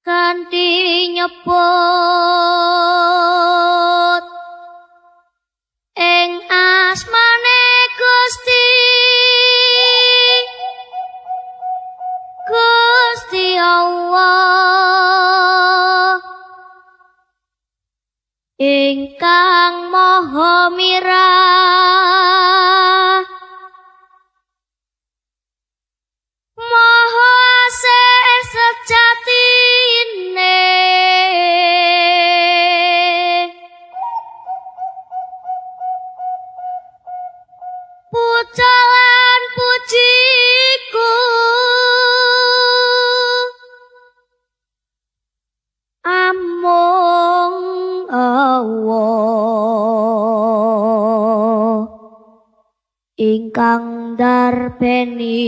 Kanthi nyebut ing asmane Gusti, Gusti Allah ingkang maha mirah, maha asih sejatine. Puja lan pujiku amung Allah ingkang darbeni,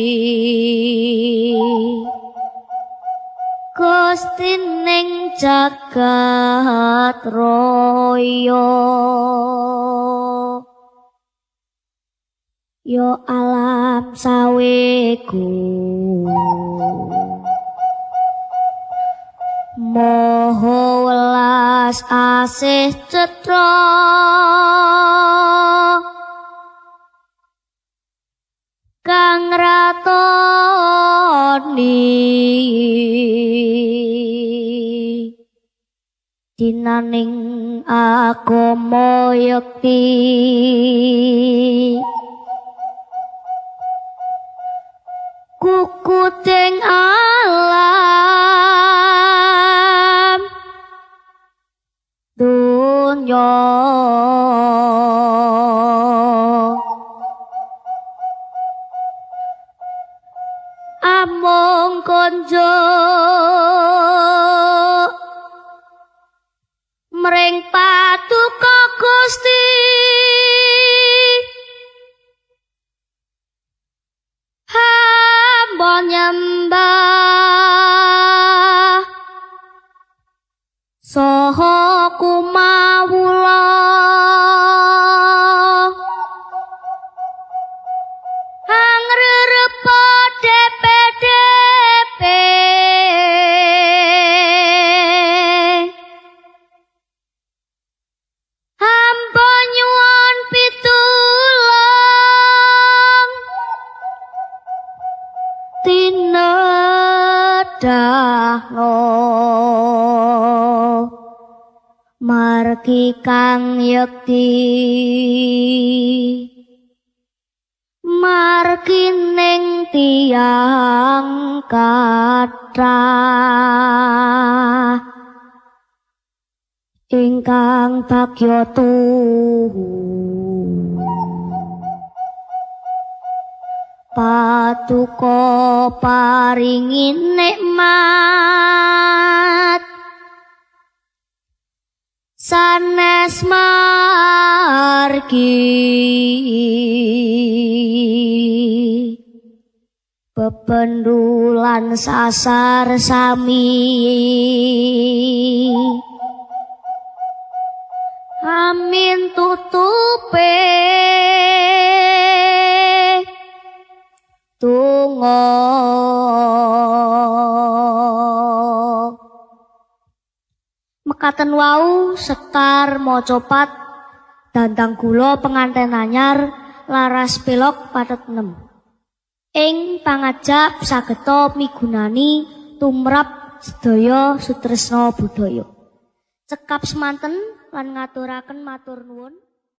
Gusti ning jagat raya. Yo alam sawegu maha welas asih cetha, kang ratoni dinaning agama yekti. Kukuting alam dunya amung konjuk mring paduka Gusti, hamba nyembah saha kumawula. Hangrerepa DPDP hamba nyuwun pitulung tinedhahno margi kang yekti, margi ning tiyang kathah ingkang bagya tuhu. Paduka paringi nikmat sanes margi bebendulan sasar sami. Amin tutupe donga. Mekaten wau sekar macapat dandang gula penganten anyar laras pelok pathet 6. Ing pangajap sageta migunani tumrap sedaya sutresna budaya. Cekap semanten lan ngaturaken matur nuwun.